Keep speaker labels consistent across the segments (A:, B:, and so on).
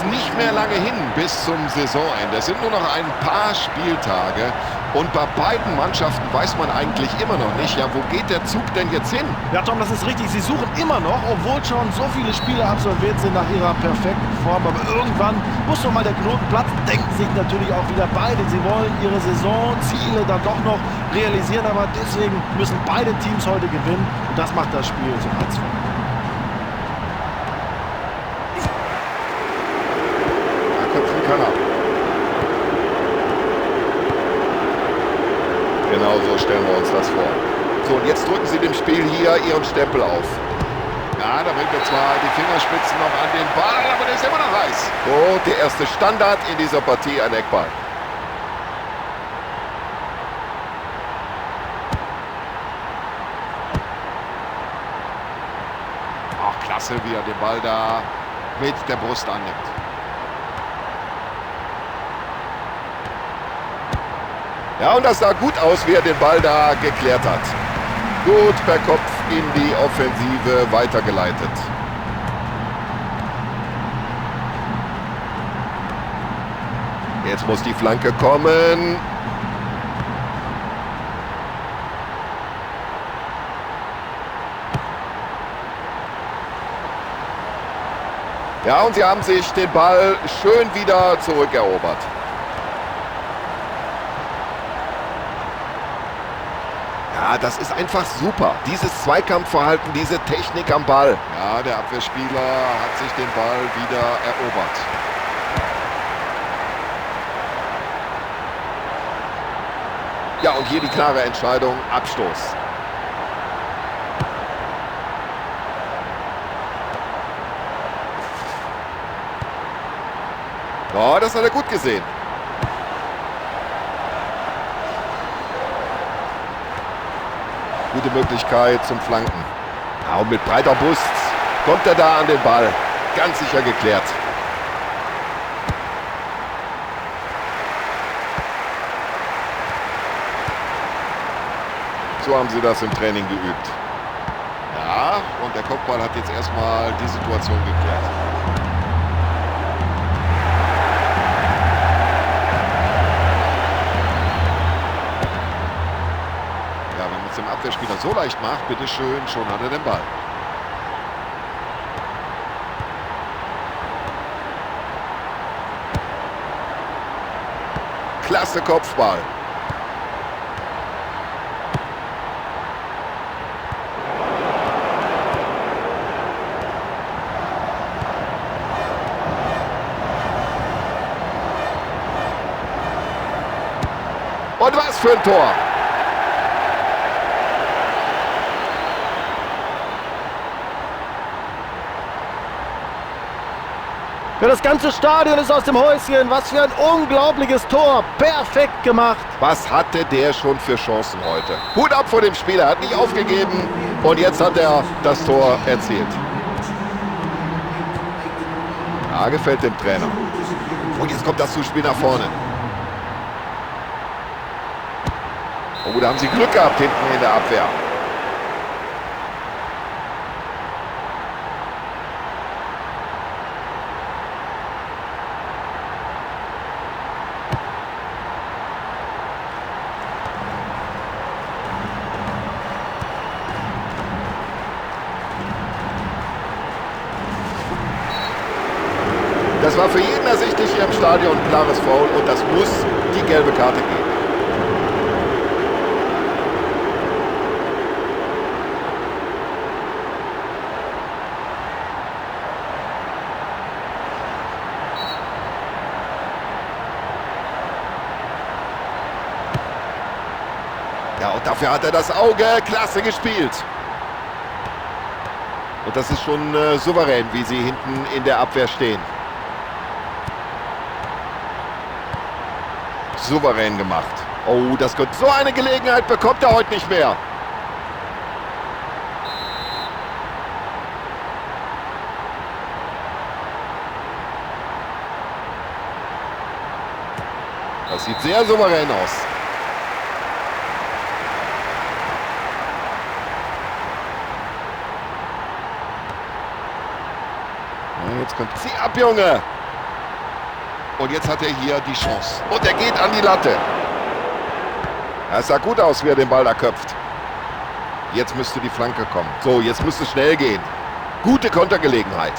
A: nicht mehr lange hin bis zum Saisonende. Es sind nur noch ein paar Spieltage. Und bei beiden Mannschaften weiß man eigentlich immer noch nicht, ja, wo geht der Zug denn jetzt hin?
B: Ja, Tom, das ist richtig. Sie suchen immer noch, obwohl schon so viele Spiele absolviert sind nach ihrer perfekten Form. Aber irgendwann muss doch mal der Knoten platzen, denken sich natürlich auch wieder beide. Sie wollen ihre Saisonziele dann doch noch realisieren. Aber deswegen müssen beide Teams heute gewinnen. Und das macht das Spiel so reizvoll.
A: Ja, köpfen kann er. Genau so stellen wir uns das vor. So, und jetzt drücken sie dem Spiel hier ihren Stempel auf. Ja, da bringt er zwar die Fingerspitzen noch an den Ball, aber der ist immer noch heiß. So, der erste Standard in dieser Partie, ein Eckball. Ach, klasse, wie er den Ball da mit der Brust annimmt. Ja, und das sah gut aus, wie er den Ball da geklärt hat. Gut per Kopf in die Offensive weitergeleitet. Jetzt muss die Flanke kommen. Ja, und sie haben sich den Ball schön wieder zurückerobert. Ja, das ist einfach super. Dieses Zweikampfverhalten, diese Technik am Ball. Ja, der Abwehrspieler hat sich den Ball wieder erobert. Ja, und hier die klare Entscheidung, Abstoß. Ja, das hat er gut gesehen. Gute Möglichkeit zum Flanken. Ja, und mit breiter Brust kommt er da an den Ball. Ganz sicher geklärt. So haben sie das im Training geübt. Ja, und der Kopfball hat jetzt erstmal die Situation geklärt. Ja, wenn man es dem Abwehrspieler so leicht macht, bitteschön, schon hat er den Ball. Klasse Kopfball. Und was für ein Tor!
B: Ja, das ganze Stadion ist aus dem Häuschen. Was für ein unglaubliches Tor. Perfekt gemacht.
A: Was hatte der schon für Chancen heute? Hut ab vor dem Spieler, hat nicht aufgegeben. Und jetzt hat er das Tor erzielt. Ja, gefällt dem Trainer. Und jetzt kommt das Zuspiel nach vorne. Oh, da haben sie Glück gehabt hinten in der Abwehr. Das war für jeden ersichtlich hier im Stadion ein klares Foul und das muss die gelbe Karte geben. Ja, und dafür hat er das Auge. Klasse gespielt. Und das ist schon souverän, wie sie hinten in der Abwehr stehen. Souverän gemacht. Oh, das könnte, so eine Gelegenheit bekommt er heute nicht mehr. Das sieht sehr souverän aus. Ja, jetzt kommt sie ab, Junge. Und jetzt hat er hier die Chance. Und er geht an die Latte. Es sah gut aus, wie er den Ball da köpft. Jetzt müsste die Flanke kommen. So, jetzt müsste es schnell gehen. Gute Kontergelegenheit.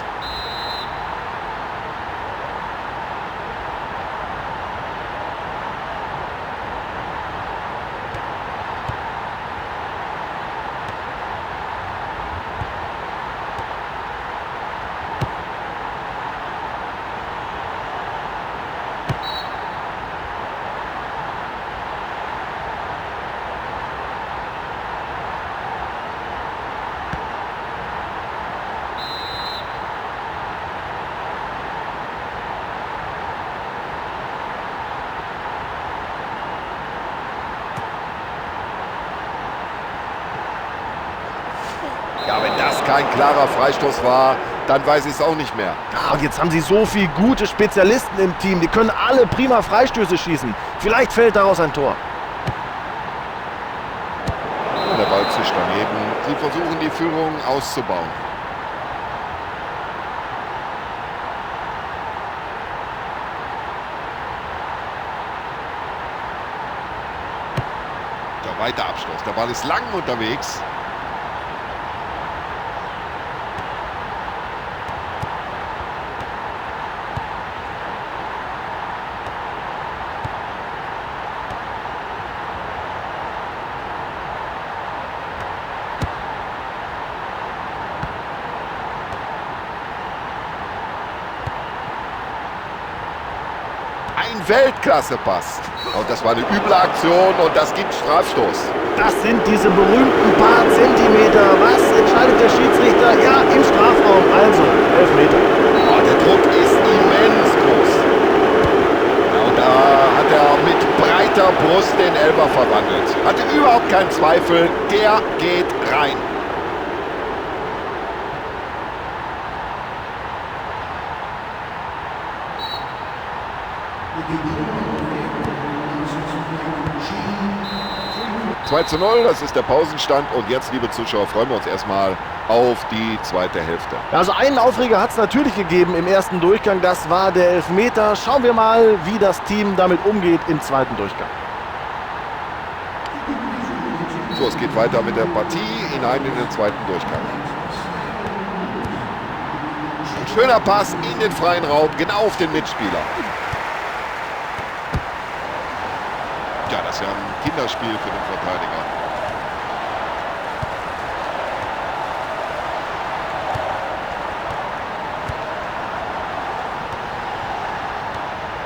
A: Ja, wenn das kein klarer Freistoß war, dann weiß ich es auch nicht mehr.
B: Ja, und jetzt haben sie so viele gute Spezialisten im Team. Die können alle prima Freistöße schießen. Vielleicht fällt daraus ein Tor.
A: Der Ball zischt daneben. Sie versuchen, die Führung auszubauen. Der weite Abschluss. Der Ball ist lang unterwegs. Ein Weltklasse-Pass. Und das war eine üble Aktion und das gibt Strafstoß.
B: Das sind diese berühmten paar Zentimeter. Was entscheidet der Schiedsrichter? Ja, im Strafraum. Also, Elfmeter.
A: Oh, der Druck ist immens groß. Ja, und da hat er mit breiter Brust den Elfer verwandelt. Hatte überhaupt keinen Zweifel. Der geht rein. 2:0, das ist der Pausenstand. Und jetzt, liebe Zuschauer, freuen wir uns erstmal auf die zweite Hälfte.
B: Also einen Aufreger hat's natürlich gegeben im ersten Durchgang. Das war der Elfmeter. Schauen wir mal, wie das Team damit umgeht im zweiten Durchgang.
A: So, es geht weiter mit der Partie hinein in den zweiten Durchgang. Ein schöner Pass in den freien Raum, genau auf den Mitspieler. Ja, das ist ja ein Kinderspiel für den Verteidiger.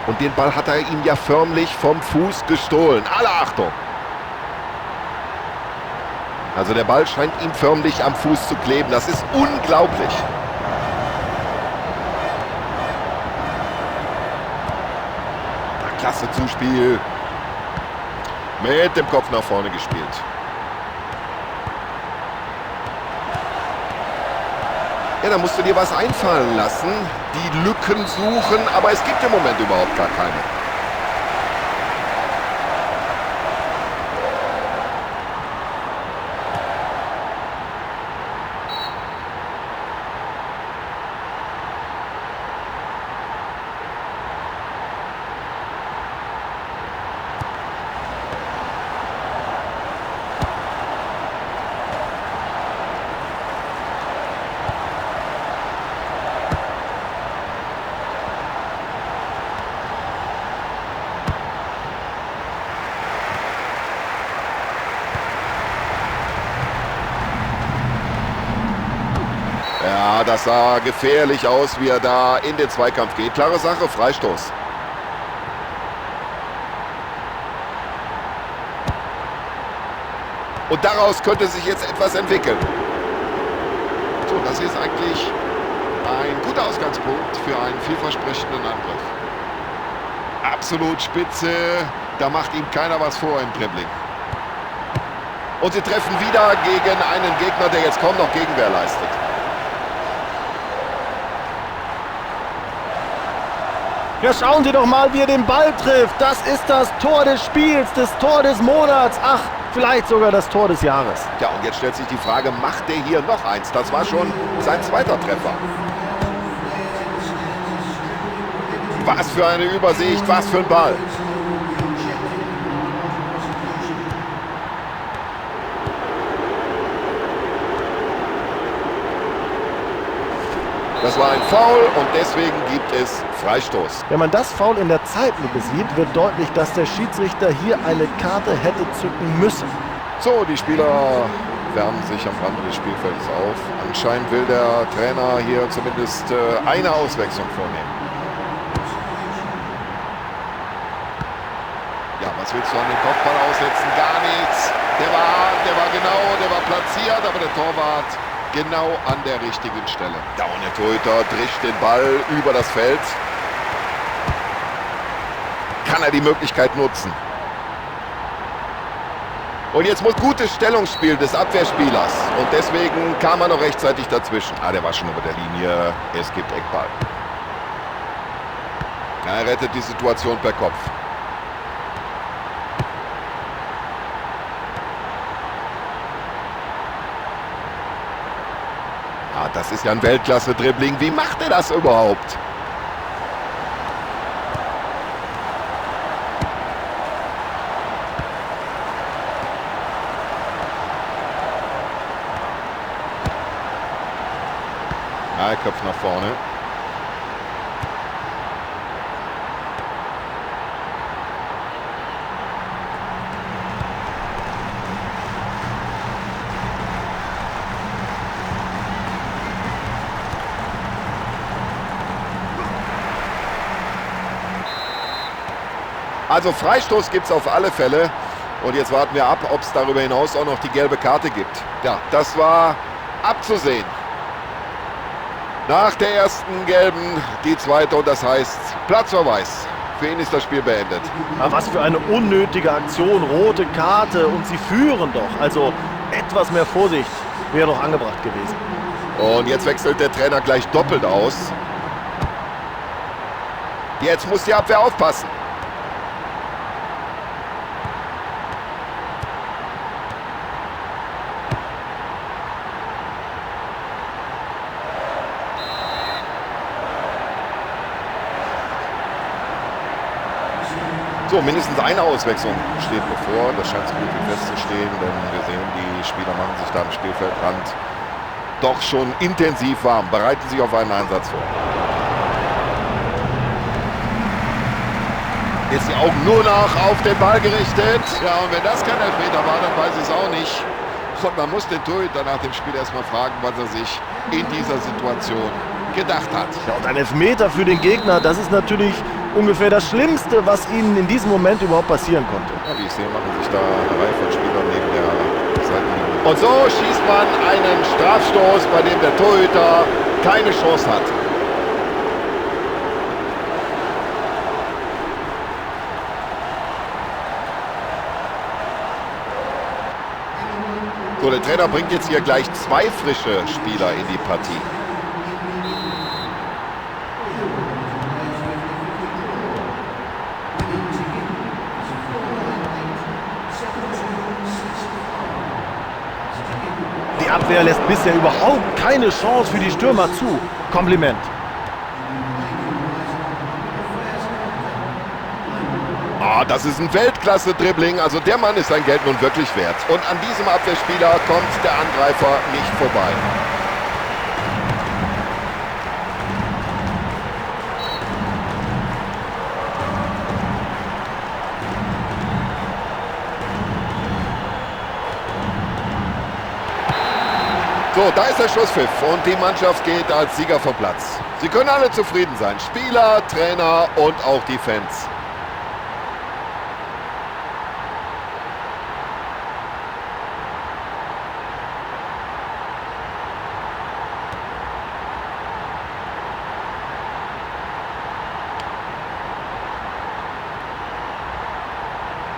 A: Und den Ball hat er ihm ja förmlich vom Fuß gestohlen. Alle Achtung! Also der Ball scheint ihm förmlich am Fuß zu kleben. Das ist unglaublich. Na, klasse Zuspiel. Mit dem Kopf nach vorne gespielt. Ja, da musst du dir was einfallen lassen, die Lücken suchen, aber es gibt im Moment überhaupt gar keine. Ja, das sah gefährlich aus, wie er da in den Zweikampf geht. Klare Sache, Freistoß. Und daraus könnte sich jetzt etwas entwickeln. So, das ist eigentlich ein guter Ausgangspunkt für einen vielversprechenden Angriff. Absolut spitze, da macht ihm keiner was vor im Dribbling. Und sie treffen wieder gegen einen Gegner, der jetzt kaum noch Gegenwehr leistet.
B: Ja, schauen Sie doch mal, wie er den Ball trifft. Das ist das Tor des Spiels, das Tor des Monats. Ach, vielleicht sogar das Tor des Jahres.
A: Ja, und jetzt stellt sich die Frage, macht der hier noch eins? Das war schon sein zweiter Treffer. Was für eine Übersicht, was für ein Ball. Das war ein Foul und deswegen gibt es Freistoß.
B: Wenn man das Foul in der Zeitlupe sieht, wird deutlich, dass der Schiedsrichter hier eine Karte hätte zücken müssen.
A: So, die Spieler wärmen sich am Rande des Spielfeldes auf. Anscheinend will der Trainer hier zumindest eine Auswechslung vornehmen. Ja, was willst du an den Kopfball aussetzen? Gar nichts. Der war hart, der war genau, der war platziert, aber der Torwart genau an der richtigen Stelle. Ja, und der Torhüter drischt den Ball über das Feld. Kann er die Möglichkeit nutzen? Und jetzt muss gutes Stellungsspiel des Abwehrspielers. Und deswegen kam er noch rechtzeitig dazwischen. Ah, der war schon über der Linie. Es gibt Eckball. Er rettet die Situation per Kopf. Ah, das ist ja ein Weltklasse-Dribbling. Wie macht er das überhaupt? Ja, er köpft nach vorne. Also Freistoß gibt's auf alle Fälle. Und jetzt warten wir ab, ob's darüber hinaus auch noch die gelbe Karte gibt. Ja, das war abzusehen. Nach der ersten gelben die zweite und das heißt Platzverweis. Für ihn ist das Spiel beendet.
B: Aber was für eine unnötige Aktion, rote Karte und sie führen doch. Also etwas mehr Vorsicht wäre doch angebracht gewesen.
A: Und jetzt wechselt der Trainer gleich doppelt aus. Jetzt muss die Abwehr aufpassen. So, mindestens eine Auswechslung steht bevor. Das scheint so gut wie festzustehen, denn wir sehen, die Spieler machen sich da am Spielfeldrand doch schon intensiv warm, bereiten sich auf einen Einsatz vor. Jetzt die Augen nur noch auf den Ball gerichtet. Ja, und wenn das kein Elfmeter war, dann weiß ich es auch nicht. Und man muss den Torhüter nach dem Spiel erstmal fragen, was er sich in dieser Situation gedacht hat.
B: Ja, und ein Elfmeter für den Gegner, das ist natürlich ungefähr das Schlimmste, was ihnen in diesem Moment überhaupt passieren konnte.
A: Ja, wie ich sehe, machen sich da eine Reihe von Spielern neben der Seitenlinie. Und so schießt man einen Strafstoß, bei dem der Torhüter keine Chance hat. So, der Trainer bringt jetzt hier gleich zwei frische Spieler in die Partie.
B: Die Abwehr lässt bisher überhaupt keine Chance für die Stürmer zu. Kompliment.
A: Ah, das ist ein Weltklasse-Dribbling. Also der Mann ist sein Geld nun wirklich wert. Und an diesem Abwehrspieler kommt der Angreifer nicht vorbei. So, da ist der Schlusspfiff und die Mannschaft geht als Sieger vom Platz. Sie können alle zufrieden sein. Spieler, Trainer und auch die Fans.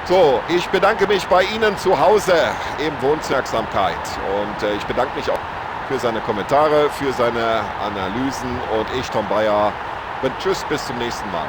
A: So, ich bedanke mich bei Ihnen zu Hause im Wohnzimmersamkeit und ich bedanke mich auch für seine Kommentare, für seine Analysen und ich, Tom Bayer, bin tschüss, bis zum nächsten Mal.